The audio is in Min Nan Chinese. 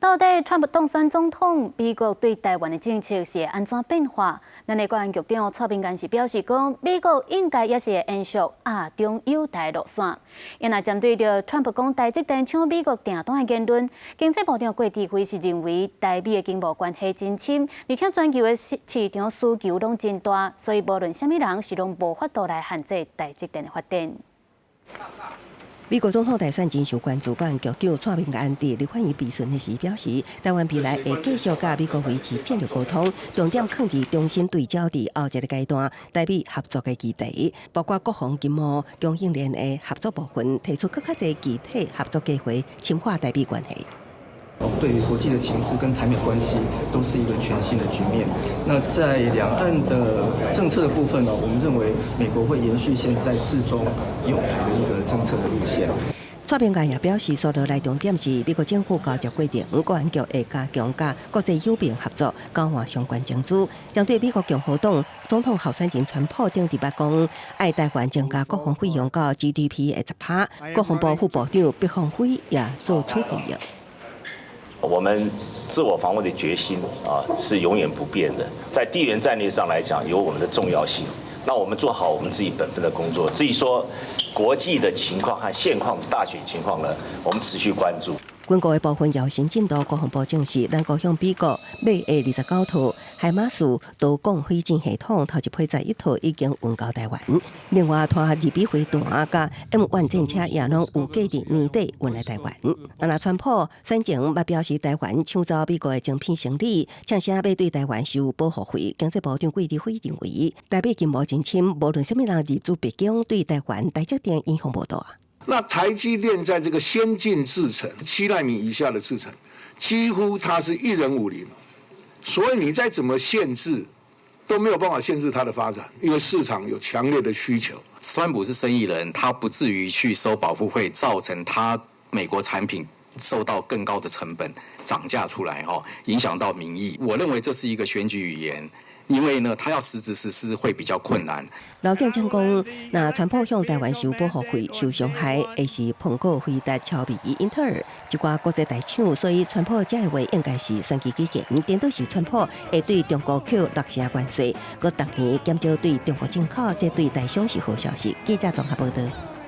到底川普當選總統，美國對台灣的政策是會按怎變化？咱的國安局長蔡明彥是表示講，美國應該也是會延續亞中友台路線。伊若針對著川普講台積電搶美國訂單的言論，經濟部長郭智輝是認為台美的經貿關係真深，而且全球的市場需求攏真大，所以無論啥物人是攏無法度來限制台積電的發展。美國總統大選真受關注，國安局長蔡明彥佇立法院備詢的時表示，台灣未來會繼續佮美國維持戰略溝通，重點囥佇重新對焦佇後一個階段台美合作的議題，包括國防、經貿、供應鏈的合作部分，提出閣較濟具體合作計劃，深化台美關係。對於國際的情勢跟台美關係都是一個全新的局面。那在兩岸的政策的部分呢，我們認為美國會延續現在自中友台的一個政策的路線。蔡明彥也表示，紲落來重點是美國政府交接過程，國安局會加強佮國際友朋合作，交換相關情資。針對美國共和黨總統候選人川普頂禮拜講，愛台灣增加國防費用到 GDP 的10趴，國防部副部長畢鴻輝也做出回應。我們自我防衛的決心啊，是永遠不變的。在地緣戰略上來講，有我們的重要性。那我們做好我們自己本分的工作。至於說國際的情況和現況大選情況呢，我們持續關注。軍購的部分有新進度，國防部證實，咱國向美國買的29套海馬斯導彈火箭系統，頭一批11套已經運到台灣。另外，拖2B 飛彈佮 M1 戰車也攏有計佇年底運來台灣。啊，若川普選前捌表示台灣搶走美國的晶片生意，嗆聲欲對台灣收保護費。經濟部長郭智輝認為，台美經貿真深，無論啥物人入主白宮，對台灣台積電影響無大。那台積電在這個先進製程7納米以下的製程，幾乎它是一人武林，所以你再怎麼限制，都沒有辦法限制它的發展，因為市場有強烈的需求。川普是生意人，他不至於去收保護費，造成他美國產品受到更高的成本漲價出來，影響到民意。我認為這是一個選舉語言。因為呢，他要實質實施會比較困難。劉建昌講，若川普向台灣收保護費受傷害，會是蘋果、輝達、超微、英特爾這寡國際大廠，所以川普這个話應該是選舉期間，顛倒是川普會對中國扣6成關稅，閣逐年減少對中國進口，這對台商是好消息。記者綜合報道。